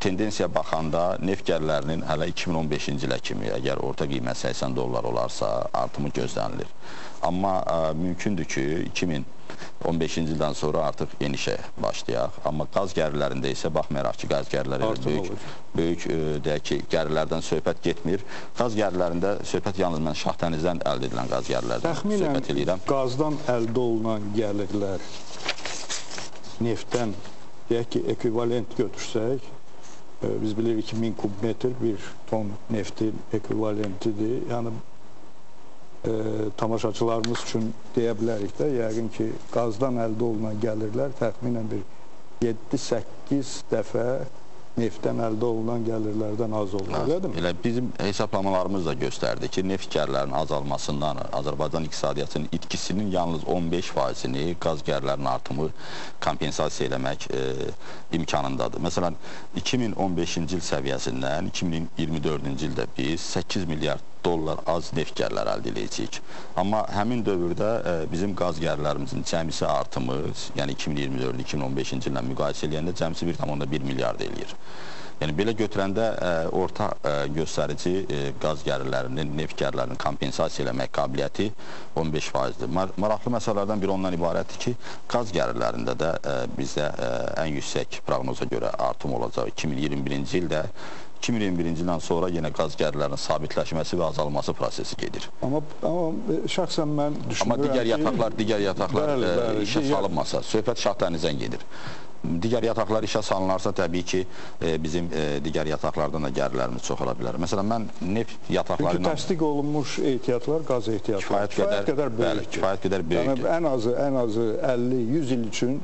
tendensiya baxanda neft gəlirlərinin hələ 2015-ci ilə kimi, əgər orta qiymət 80 dollar olarsa, artımı gözlənilir. Amma mümkündür ki, 2015-ci ildən sonra artıq enişə başlayaq. Amma qaz gəlirlərində isə baxmayaraq ki, qaz gəlirləri böyük deyək ki, gəlirlərdən söhbət getmir. Qaz gəlirlərində söhbət yalnız mən Şahdənizdən əldə edilən qaz gəlirlərdən söhbət eləyirəm. Təxminən qazdan əldə olunan gəlirlər neftdən, deyək ki, ekvivalent götürsək, biz bilirik ki, 1000 kubmetr bir ton neftin ekvivalentidir. Yəni, tamaşaçılarımız üçün deyə bilərik də, yəqin ki, qazdan əldə olunan gəlirlər təxminən bir 7-8 dəfə neftdən əldə olunan gəlirlərdən az olur, elədirmi? Elə bizim hesablamalarımız da göstərdi ki, neft gəlirlərinin azalmasından Azərbaycan iqtisadiyyatının itkisinin yalnız 15%-ni qaz gəlirlərinin artımı kompensasiya eləmək imkanındadır. Məsələn, 2015-ci il səviyyəsindən 2024-cü ildə biz 8 milyard dollar az neft gəlirləri əldə edəcəyik. Amma həmin dövrdə bizim qaz gəlirlərimizin cəmisi artımı, yəni 2024-2015-ci illə müqayisə eləyəndə cəmisi 1,1 milyard eləyir. Yəni belə götürəndə orta göstərici qaz gəlirlərinin, neft gəlirlərinin kompensasiya eləmək qabiliyyəti 15%-dir. Maraqlı məsələlərdən biri ondan ibarətdir ki, qaz gəlirlərində də bizdə ən yüksək proqnoza görə artım olacaq 2021-ci ildə. 2021-ci ildən sonra yenə qaz gəlirlərinin sabitləşməsi və azalması prosesi gedir. Amma şəxsən mən düşünürəm ki, amma digər yataqlar işə salınmasa, söhbət Şahdənizdən gedir. Digər yataqlar işə salınarsa, təbii ki, bizim digər yataqlardan da gəlirlərimiz çox ola bilər. Məsələn, mən neft yataqları ilə... Çünki təsdiq olunmuş ehtiyatlar, qaz ehtiyatları kifayət qədər böyükdür. Kifayət qədər böyükdür. Yəni, ən azı 50-100 il üçün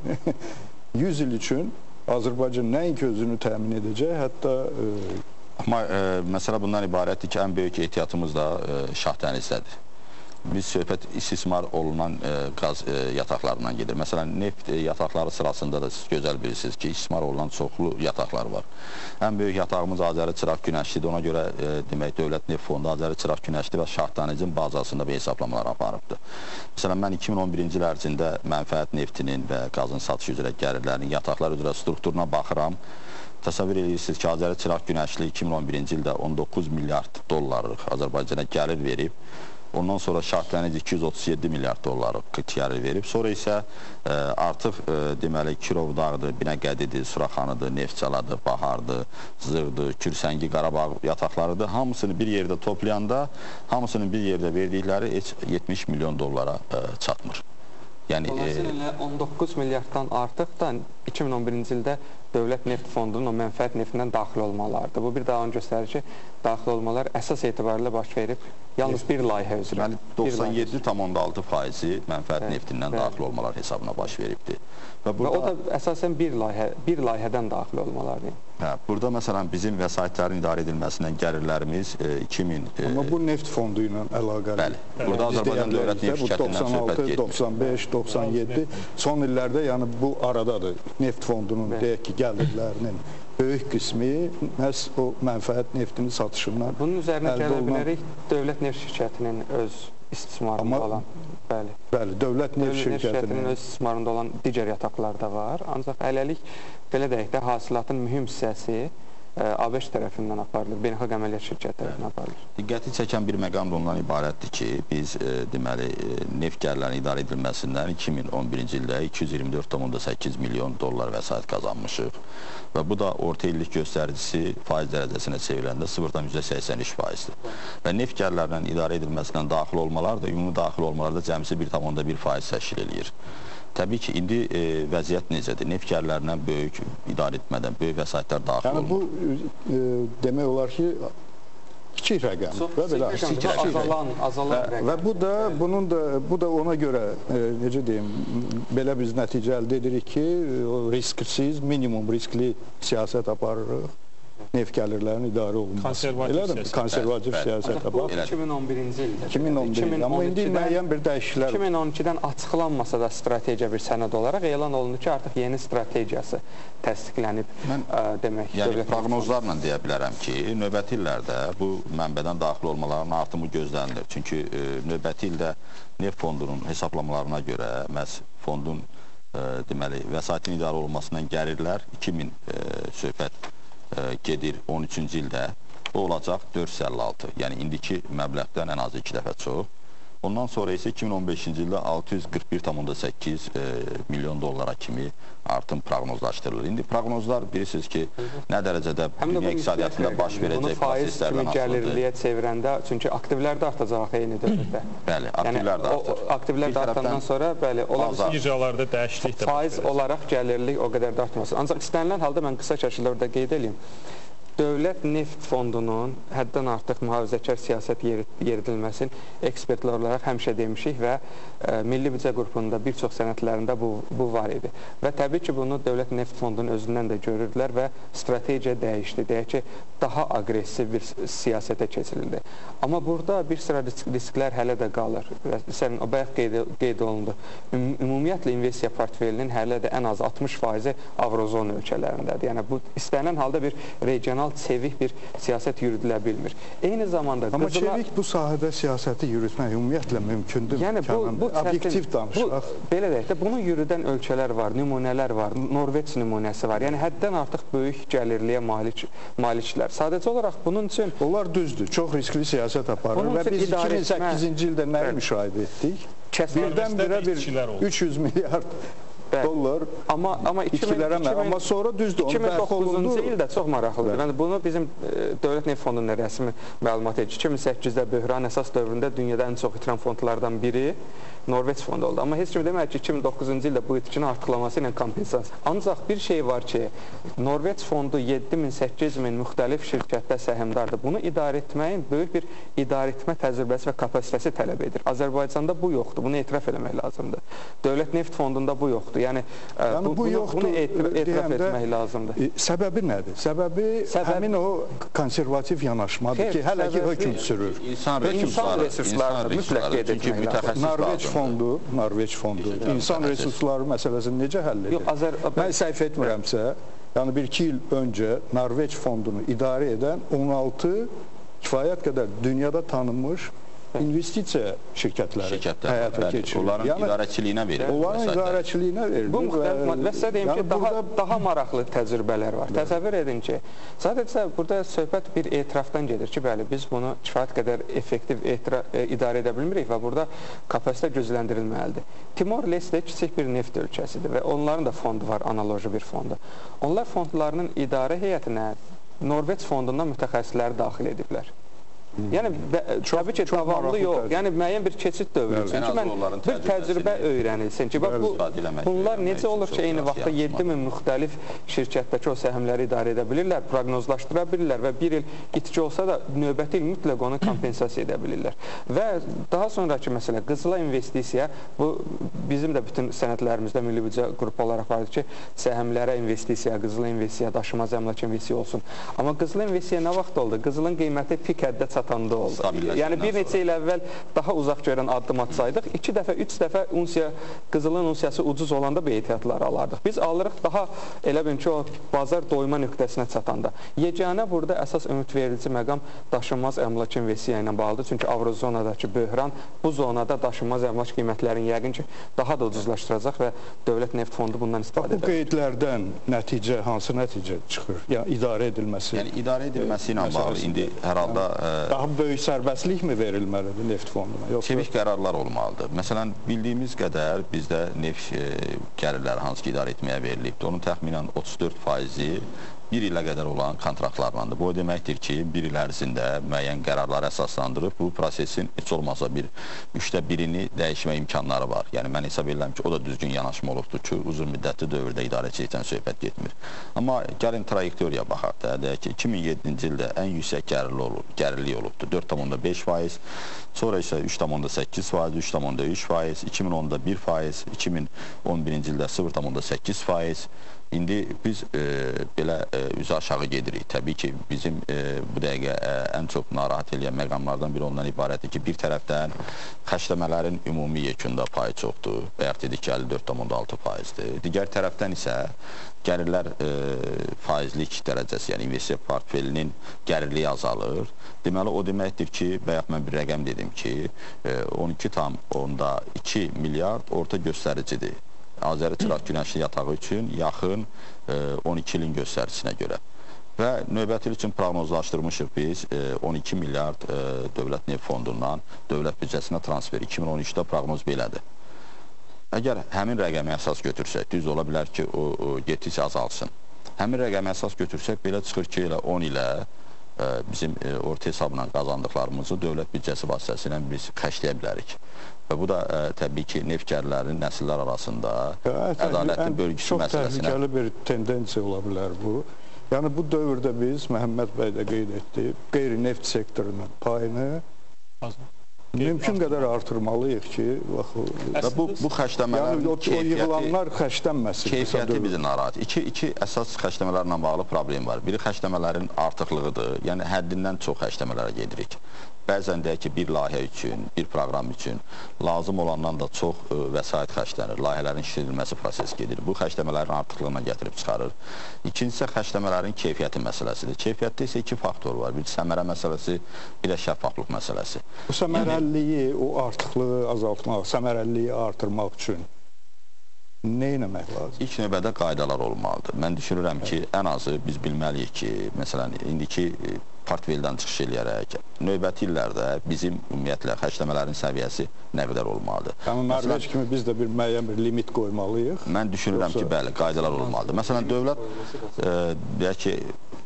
100 il üçün Azərbaycan nəinki özünü təmin edəcək, hətta... Amma məsələ bundan ibarətdir ki, ən böyük ehtiyatımız da Şahdənizdədir. Biz söhbət istismar olunan qaz yataqlarından gedir. Məsələn, neft yataqları sırasında da siz gözəl bilirsiniz ki, istismar olunan çoxlu yataqlar var. Ən böyük yatağımız Azəri Çıraq Günəşlidir. Ona görə demək, Dövlət Neft Fondu Azəri Çıraq Günəşli və Şahdənizin bazasında bir hesablamalar aparıbdır. Məsələn, mən 2011-ci il ərzində mənfəət neftinin və qazın satışı üzrə gəlirlərinin yataqlar üzrə strukturuna baxıram. Təsəvvür edirsiniz ki, Azəri Çıraq Günəşli 2011-ci ildə 19 milyard dollarlıq Azərbaycana gəlir verib. Ondan sonra Şahdəniz 237 milyard dollarlıq gəlir verib. Sonra isə artıq deməli Kirovdağdır, Binəqədidir, Suraxanıdır, Neftçaladır, Bahardır, Zığdır, Kürsəngi, Qarabağ yataqlarıdır. Hamısını bir yerdə toplayanda, hamısının bir yerdə verdikləri heç 70 milyon dollara çatmır. Yəni, dolayısıyla 19 milyarddan artıq da 2011-ci ildə Dövlət Neft Fondunun o mənfəət neftindən daxil olmalardır. Bu bir daha onu göstərir ki, daxil olmalar əsas etibarilə baş verib yalnız bir layihə üzrə. Deməli, 97,6% mənfəət neftindən daxil olmalar hesabına baş veribdir. Və o da əsasən bir layihədən daxil olmalardır. Hə, burada məsələn bizim vəsaitlərin idarə edilməsindən gəlirlərimiz 2000... Amma bu neft fondu ilə əlaqəli. Bəli, burada Azərbaycan Dövlət Neft Şirkətindən söhbət getmir. 96, 95, 97 son illərdə yəni bu aradadır. Neft fondunun deyək ki, gəlirlərinin böyük qismi məhz o mənfəət neftinin satışından. Bunun üzərinə gələ bilərik Dövlət Neft Şirkətinin öz istismarında olan. Bəli. Bəli, Dövlət Neft Şirkətinin öz istismarında olan digər yataqlar da var. Ancaq hələlik belə deyək də hasilatın mühüm hissəsi ABŞ tərəfindən aparılır, Beynəlxalq Əməliyyat Şirkəti tərəfindən aparılır. Diqqəti çəkən bir məqam da ondan ibarətdir ki, biz deməli neft gəlirlərinin idarə edilməsindən 2011-ci ildə 224,8 milyon dollar vəsait qazanmışıq və bu da orta illik göstəricisi faiz dərəcəsinə çevriləndə 0,83%-dir. Və neft gəlirlərinin idarə edilməsindən daxil olmalar da, ümumi daxil olmalar da cəmisi 1,1% təşkil eləyir. Təbii ki, indi vəziyyət necədir? Neft gəlirlərindən böyük idarə etmədən, böyük vəsaitlər daxil olmur. Yəni bu, demək olar ki, kiçik rəqəm. Kiçik rəqəm. Azalan rəqəm. Və bu da, bunun da, bu da ona görə, necə deyim, belə biz nəticə əldə edirik ki, risksiz, minimum riskli siyasət aparırıq. Neft gəlirlərinin idarə olunması. Konservativ siyasət. Konservativ siyasət. Bu 2011-ci ildə. 2011. Amma indi müəyyən bir dəyişikliklər var. 2012-dən açıqlanmasa da strategiya bir sənəd olaraq elan olundu ki, artıq yeni strategiyası təsdiqlənib demək. Yəni proqnozlarla deyə bilərəm ki, növbəti illərdə bu mənbədən daxil olmaların artımı gözlənilir. Çünki növbəti ildə Neft Fondunun hesablamalarına görə məhz fondun deməli vəsaitin idarə olunmasından gəlirlər 2000 söhbət gedir 13-cü ildə, o olacaq 456, yəni indiki məbləğdən ən azı 2 dəfə çox. Ondan sonra isə 2015-ci ildə 641,8 milyon dollara kimi artım proqnozlaşdırılır. İndi proqnozlar bilirsiniz ki, nə dərəcədə dünya iqtisadiyyatında baş verəcək proseslərdən asılıdır. Bunu faiz kimi gəlirliyə çevirəndə, çünki aktivlər də artacaq eyni dövrdə. Bəli, aktivlər də artır. Aktivlər də artandan sonra, bəli, icralarda dəyişiklik də faiz olaraq gəlirlik o qədər də artmasın. Ancaq istənilən halda mən qısa şəkildə orada qeyd eləyim. Dövlət Neft Fondunun həddən artıq mühafizəkar siyasət yeridilməsini ekspertlər olaraq həmişə demişik və Milli Büdcə Qrupunda bir çox sənədlərində bu var idi. Və təbii ki, bunu Dövlət Neft Fondunun özündən də görürdülər və strategiya dəyişdi. Deyək ki, daha aqressiv bir siyasətə keçirildi. Amma burada bir sıra risklər hələ də qalır. Məsələn, o bayaq qeyd olundu. Ümumiyyətlə, investisiya portfelinin hələ də ən az 60% Avrozon ölkələrindədir. Yəni, bu istənilən halda bir regional çevik bir siyasət yürüdülə bilmir. Eyni zamanda amma çevik bu sahədə siyasəti yürütmək ümumiyyətlə mümkündür. Yəni bu obyektiv danışaq. Belə deyək də, bunu yürüdən ölkələr var, nümunələr var, Norveç nümunəsi var. Yəni həddən artıq böyük gəlirliyə maliklər. Sadəcə olaraq bunun üçün onlar düzdür, çox riskli siyasət aparır və biz 2008-ci ildə nəyi müşahidə etdik? Birdən-birə bir 300 milyard dollar amma itkilərə, amma sonra düzdür, 2009-cu ildə çox maraqlıdır. Yəni bunu bizim Dövlət Neft Fondunun rəsmi məlumatı edir. 2008-də böhran əsas dövründə dünyada ən çox itirən fondlardan biri Norveç fondu oldu. Amma heç kim demədi ki, 2009-cu ildə bu itkinin artıqlaması ilə kompensasiya. Ancaq bir şey var ki, Norveç fondu 7.000, 8.000 müxtəlif şirkətdə səhmdardır. Bunu idarə etməyin böyük bir idarə etmə təcrübəsi və kapasitəsi tələb edir. Azərbaycanda bu yoxdur. Bunu etiraf eləmək lazımdır. Dövlət Neft Fondunda bu yoxdur. Yəni bu yoxdur, bunu etiraf etmək lazımdır. Səbəbi nədir? Səbəbi həmin o konservativ yanaşmadır ki, hələ ki hökm sürür. İnsan resursları mütləq qeyd etmək lazımdır. Norveç fondu, insan resursları məsələsini necə həll edir? Mən səhv etmirəmsə, yəni bir-iki il öncə Norveç fondunu idarə edən 16 kifayət qədər dünyada tanınmış investisiya şirkətləri həyata keçirir. Onların idarəçiliyinə verilir. Onların idarəçiliyinə verilir. Bu müxtəlif və sizə deyim ki, daha maraqlı təcrübələr var. Təsəvvür edin ki, sadəcə burada söhbət bir etirafdan gedir ki, bəli, biz bunu kifayət qədər effektiv idarə edə bilmirik və burada kapasitə gücləndirilməlidir. Timor-Leste kiçik bir neft ölkəsidir və onların da fondu var, analoji bir fondu. Onlar fondlarının idarə heyətinə Norveç fondundan mütəxəssisləri daxil ediblər. Yəni, təbii ki, davamlı yox, yəni müəyyən bir keçid dövrü. Çünki mən bir təcrübə öyrənilsin ki, bax, bunlar necə olur ki, eyni vaxtda 7.000 müxtəlif şirkətdəki o səhmləri idarə edə bilirlər, proqnozlaşdıra bilirlər və bir il itki olsa da növbəti il mütləq onu kompensasiya edə bilirlər. Və daha sonraki məsələ, qızıla investisiya, bu bizim də bütün sənədlərimizdə Milli Büdcə Qrupu olaraq vardır ki, səhmlərə investisiya, qızıla investisiya, daşınmaz əmlak investisiya olsun. Amma qızıla investisiya nə vaxt oldu? Qızılın qiyməti pik həddə çatanda oldu. Yəni bir neçə il əvvəl daha uzaq görən addım atsaydıq, 2 dəfə, 3 dəfə qızılın unsiyası ucuz olanda bu ehtiyatları alardıq. Biz alırıq daha elə bilin ki, o bazar doyma nöqtəsinə çatanda. Yeganə burada əsas ümidverici məqam daşınmaz əmlak investisiya ilə bağlıdır. Çünki Avrozonadakı böhran bu zonada daşınmaz əmlak qiymətlərini yəqin ki, daha da ucuzlaşdıracaq və Dövlət Neft Fondu bundan istifadə edəcək. Bu qeydlərdən nəticə, hansı nəticə çıxır? Yəni idarə edilməsi. Yəni idarə edilməsi ilə bağlı indi hər halda daha böyük sərbəstlikmi verilməlidir neft fonduna? Çevik qərarlar olmalıdır. Məsələn, bildiyimiz qədər bizdə neft gəlirləri hansı ki idarə etməyə verilibdir. Onun təxminən 34%-i bir ilə qədər olan kontraktlarlandır. Bu o deməkdir ki, bir il ərzində müəyyən qərarları əsaslandırıb bu prosesin heç olmasa bir 1/3-ini dəyişmə imkanları var. Yəni, mən hesab edirəm ki, o da düzgün yanaşma olubdur ki, uzun müddətli dövrdə idarəçilikdən söhbət getmir. Amma gəlin trayektoriya baxaq da, deyək ki, 2007-ci ildə ən yüksək gərirlik olubdur. 4,5%, sonra isə 3,8%, 3,3%, 2010-da 1%, 2011-ci ildə 0,8%. İndi biz belə üzü aşağı gedirik. Təbii ki, bizim bu dəqiqə ən çox narahat eləyən məqamlardan biri ondan ibarətdir ki, bir tərəfdən xərcləmələrin ümumi yekunda payı çoxdur. Bayaq dedik ki, 54,6%-dir. Digər tərəfdən isə gəlirlər faizlik dərəcəsi, yəni investisiya portfelinin gəlirliyi azalır. Deməli, o deməkdir ki, bayaq mən bir rəqəm dedim ki, 12,2 milyard orta göstəricidir. Azəri Çıraq Günəşli yatağı üçün yaxın 12 ilin göstəricinə görə. Və növbəti il üçün proqnozlaşdırmışıq biz 12 milyard Dövlət Neft Fondundan dövlət büdcəsinə transfer. 2013-də proqnoz belədir. Əgər həmin rəqəmi əsas götürsək, düz ola bilər ki, o getdikcə azalsın. Həmin rəqəmi əsas götürsək, belə çıxır ki, elə 10 ilə bizim orta hesabla qazandıqlarımızı dövlət büdcəsi vasitəsilə biz xərcləyə bilərik. Və bu da təbii ki, neft gəlirlərinin nəsillər arasında ədalətli bölgüsü məsələsinə... Çox təhlükəli bir tendensiya ola bilər bu. Yəni bu dövrdə biz, Məhəmməd bəy də qeyd etdi, qeyri-neft sektorunun payını mümkün qədər artırmalıyıq ki, bax, və bu xərcləmələrin yəni, o yığılanlar xərclənməsin. Keyfiyyəti bizi narahat. İki əsas xərcləmələrlə bağlı problem var. Biri xərcləmələrin artıqlığıdır. Yəni həddindən çox xərcləmələrə gedirik. Bəzən deyək ki, bir layihə üçün, bir proqram üçün lazım olandan da çox vəsait xərclənir. Layihələrin işlədilməsi proses gedir. Bu xərcləmələrin artıqlığına gətirib çıxarır. İkincisi xərcləmələrin keyfiyyəti məsələsidir. Keyfiyyətdə isə iki faktor var. Bir səmərə məsələsi, bir də şəffaflıq məsələsi. Bu səmərəliliyi, o artıqlığı azaltmaq, səmərəliliyi artırmaq üçün nə etmək lazım? İlk növbədə qaydalar olmalıdır. Mən düşünürəm ki, ən azı biz bilməliyik ki, məsələn, indiki portfeldən çıxış eləyərək növbəti illərdə bizim ümumiyyətlə xərcləmələrin səviyyəsi nə qədər olmalıdır? Yəni Norveç kimi biz də bir müəyyən bir limit qoymalıyıq. Mən düşünürəm ki, bəli, qaydalar olmalıdır. Məsələn, dövlət deyək ki,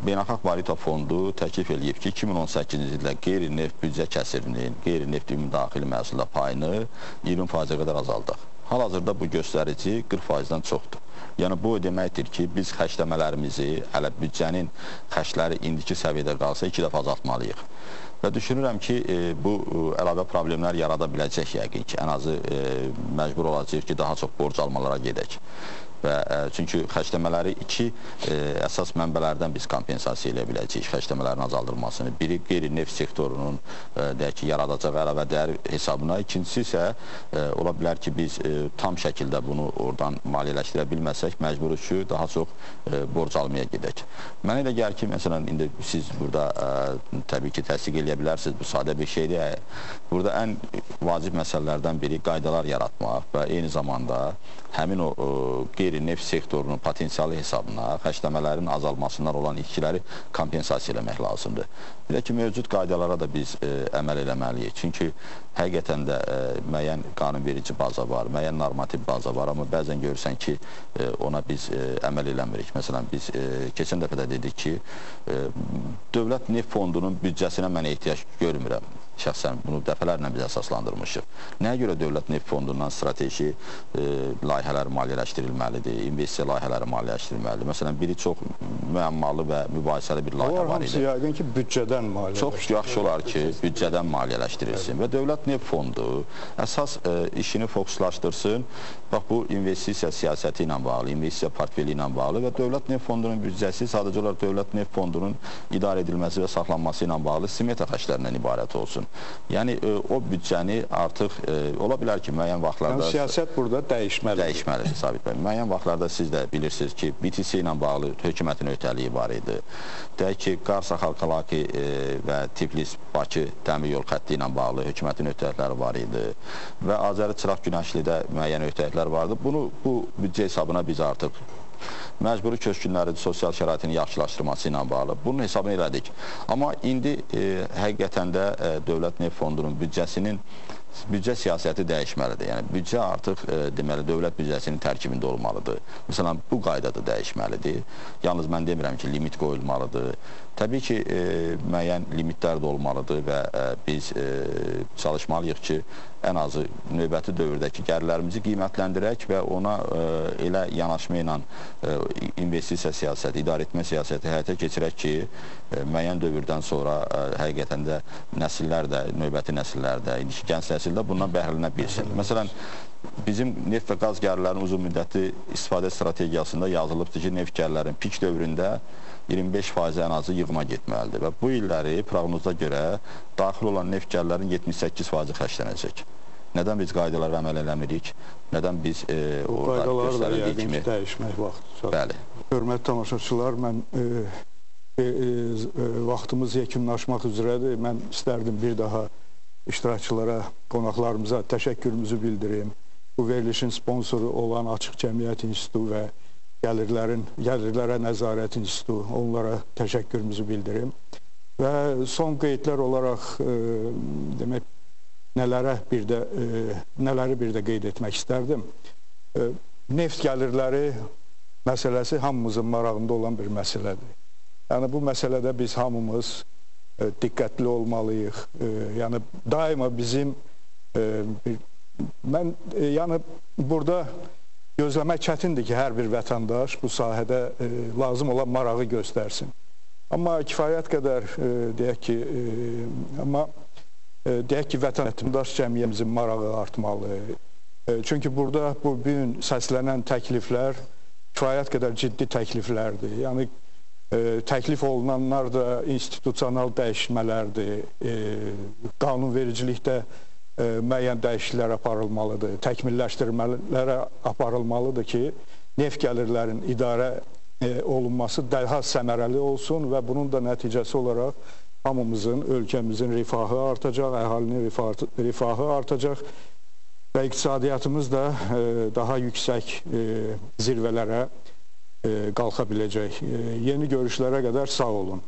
Beynəlxalq Valyuta Fondu təklif eləyib ki, 2018-ci ildə qeyri-neft büdcə kəsirinin, qeyri-neft ümumi daxili məhsulda payını 20%-ə qədər azaldaq. Hal-hazırda bu göstərici 40%-dən çoxdur. Yəni bu deməkdir ki, biz xərcləmələrimizi, hələ büdcənin xərcləri indiki səviyyədə qalsa 2 dəfə azaltmalıyıq. Və düşünürəm ki, bu əlavə problemlər yarada biləcək yəqin ki, ən azı məcbur olacaq ki, daha çox borc almalara gedək. Və çünki xərcləmələri iki əsas mənbələrdən biz kompensasiya eləyə biləcəyik xərcləmələrin azaldılmasını. Biri qeyri-neft sektorunun deyək ki, yaradacağı əlavə dəyər hesabına, ikincisi isə ola bilər ki, biz tam şəkildə bunu oradan maliyyələşdirə bilməsək, məcburuq ki, daha çox borc almaya gedək. Mənə elə gəlir ki, məsələn, indi siz burada təbii ki, təsdiq eləyə bilərsiniz, bu sadə bir şeydir. Burada ən vacib məsələlərdən biri qaydalar yaratmaq və eyni zamanda həmin o qeyri-neft sektorunun potensialı hesabına xərcləmələrin azalmasından olan itkiləri kompensasiya eləmək lazımdır. Bir də ki, mövcud qaydalara da biz əməl eləməliyik. Çünki həqiqətən də müəyyən qanunverici baza var, müəyyən normativ baza var, amma bəzən görürsən ki, ona biz əməl eləmirik. Məsələn, biz keçən dəfə də dedik ki, Dövlət Neft Fondunun büdcəsinə mən ehtiyac görmürəm. Şəxsən bunu dəfələrlə biz əsaslandırmışıq. Nəyə görə Dövlət Neft Fondundan strateji layihələr maliyyələşdirilməlidir, investisiya layihələri maliyyələşdirilməlidir? Məsələn, biri çox müəmmalı və mübahisəli bir layihə var idi. Hamısı yəqin ki, büdcədən maliyyələşdirilir. Çox yaxşı olar ki, büdcədən maliyyələşdirilsin və Dövlət Neft Fondu əsas işini fokuslaşdırsın. Bax, bu investisiya siyasəti ilə bağlı, investisiya portfeli ilə bağlı və Dövlət Neft Fondunun büdcəsi sadəcə olaraq Dövlət Neft Fondunun idarə edilməsi və saxlanması ilə bağlı simeta xərclərindən ibarət olsun. Yəni, o büdcəni artıq ola bilər ki, müəyyən vaxtlarda... Yəni, siyasət burada dəyişməlidir. Dəyişməlidir, Sabit bəy. Müəyyən vaxtlarda siz də bilirsiniz ki, BTC ilə bağlı hökumətin öhdəliyi var idi. Deyək ki, Qars-Axalkalaki və Tiflis-Bakı dəmir yol xətti ilə bağlı hökumətin öhdəlikləri var idi. Və Azəri-Çıraq-Günəşlidə müəyyən öhdəliklər vardı. Bunu bu büdcə hesabına biz artıq məcburi köçkünlərin sosial şəraitini yaxşılaşdırması ilə bağlı bunun hesabını elədik. Amma indi həqiqətən də Dövlət Neft Fondunun büdcəsinin büdcə siyasəti dəyişməlidir. Yəni büdcə artıq deməli dövlət büdcəsinin tərkibində olmalıdır. Məsələn, bu qayda da dəyişməlidir. Yalnız mən demirəm ki, limit qoyulmalıdır. Təbii ki, müəyyən limitlər də olmalıdır və biz çalışmalıyıq ki, ən azı növbəti dövrdəki gəlirlərimizi qiymətləndirək və ona elə yanaşma ilə investisiya siyasəti, idarə etmə siyasəti həyata keçirək ki, müəyyən dövrdən sonra həqiqətən də nəsillər də, növbəti nəsillər də, indiki gənc nəsildə bundan bəhrələnə bilsin. Məsələn, bizim neft və qaz gəlirlərinin uzun müddətli istifadə strategiyasında yazılıbdır ki, neft gəlirlərinin pik dövründə 25% ən azı yığma getməlidir və bu illəri proqnoza görə daxil olan neft gəlirlərinin 78% xərclənəcək. Nədən biz qaydalara əməl eləmirik? Nədən biz orada göstərildiyi kimi dəyişmək vaxtı? Bəli. Hörmətli tamaşaçılar, mən vaxtımız yekunlaşmaq üzrədir. Mən istərdim bir daha iştirakçılara, qonaqlarımıza təşəkkürümüzü bildirim. Bu verilişin sponsoru olan Açıq Cəmiyyət İnstitutu və Gəlirlərə Nəzarət İnstitutu, onlara təşəkkürümüzü bildirim. Və son qeydlər olaraq demək, nələri bir də qeyd etmək istərdim. Neft gəlirləri məsələsi hamımızın marağında olan bir məsələdir. Yəni bu məsələdə biz hamımız diqqətli olmalıyıq. Yəni daima bizim mən yəni burada Gözləmək çətindir ki, hər bir vətəndaş bu sahədə lazım olan marağı göstərsin. Amma kifayət qədər deyək ki, deyək ki, vətəndaş cəmiyyətimizin marağı artmalı. Çünki burada bu gün səslənən təkliflər kifayət qədər ciddi təkliflərdir. Yəni təklif olunanlar da institusional dəyişmələrdir, qanunvericilikdə müəyyən dəyişikliklər aparılmalıdır, təkmilləşdirmələrə aparılmalıdır ki, neft gəlirlərin idarə olunması daha səmərəli olsun və bunun da nəticəsi olaraq hamımızın, ölkəmizin rifahı artacaq, əhalinin rifahı artacaq və iqtisadiyyatımız da daha yüksək zirvələrə qalxa biləcək. Yeni görüşlərə qədər sağ olun.